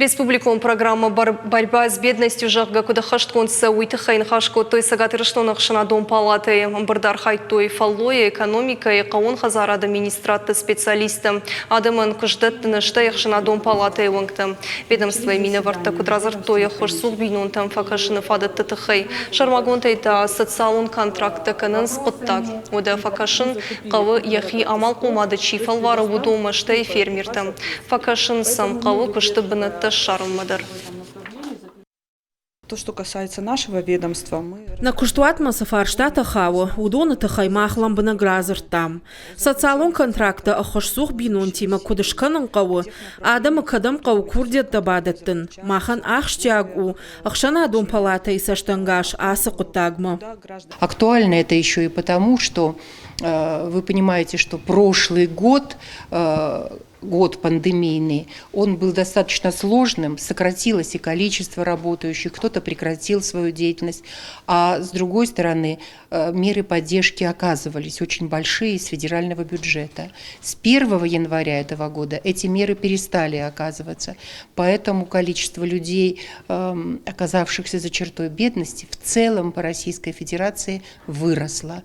Республикон программӕ «Борьба с бедностью», зӕгъгӕ, куыд ӕххӕстгонд цӕуы, уый тыххӕй ныхас кодтой Цӕгат Ирыстоны ӕхсӕнадон палатӕйы. Ӕмбырды архайдтой фӕллойы, экономикӕйы, хъӕууон хӕдзарады министрадты специалисттӕ, адӕмӕн куыстдӕттыны, стӕй ӕхсӕнадон палатӕйы уӕнгтӕ. Ведомствойы минӕвӕрттӕ куыд радзырдтой ӕххуысцух бинонтӕм фӕкӕсыны фадӕтты тыххӕй, сӕрмагондӕй та социалон контракттӕ кӕнынц хъуыддаг. Уӕдӕ фӕкӕсын хъӕуы, йӕхи амалхъомады чи фӕлвары, уыдонмӕ, стӕй фермертӕм. Фӕкӕсын сӕм хъӕуы куысты бынӕттӕ ссарынмӕ дӕр. То, что касается нашего ведомства, мы... Нӕ куыстуатмӕ цы фарстатӕ хауы, уыдоны тыххӕй мах лӕмбынӕг радзырдтам. Социалон контракттӕ ӕххуысцух бинонтимӕ куыд скӕнын хъӕуы, адӕмы кӕдӕм хъӕуы курдиӕттӕ бадӕттын, махӕн ахсджиаг у ӕхсӕнадон палатӕйы цӕстӕнгас ацы хъуыддагмӕ. Актуально это еще и потому, что вы понимаете, что прошлый год год пандемийный, он был достаточно сложным, сократилось и количество работающих, кто-то прекратил свою деятельность, а с другой стороны, меры поддержки оказывались очень большие из федерального бюджета. С 1 января этого года эти меры перестали оказываться, поэтому количество людей, оказавшихся за чертой бедности, в целом по Российской Федерации выросло.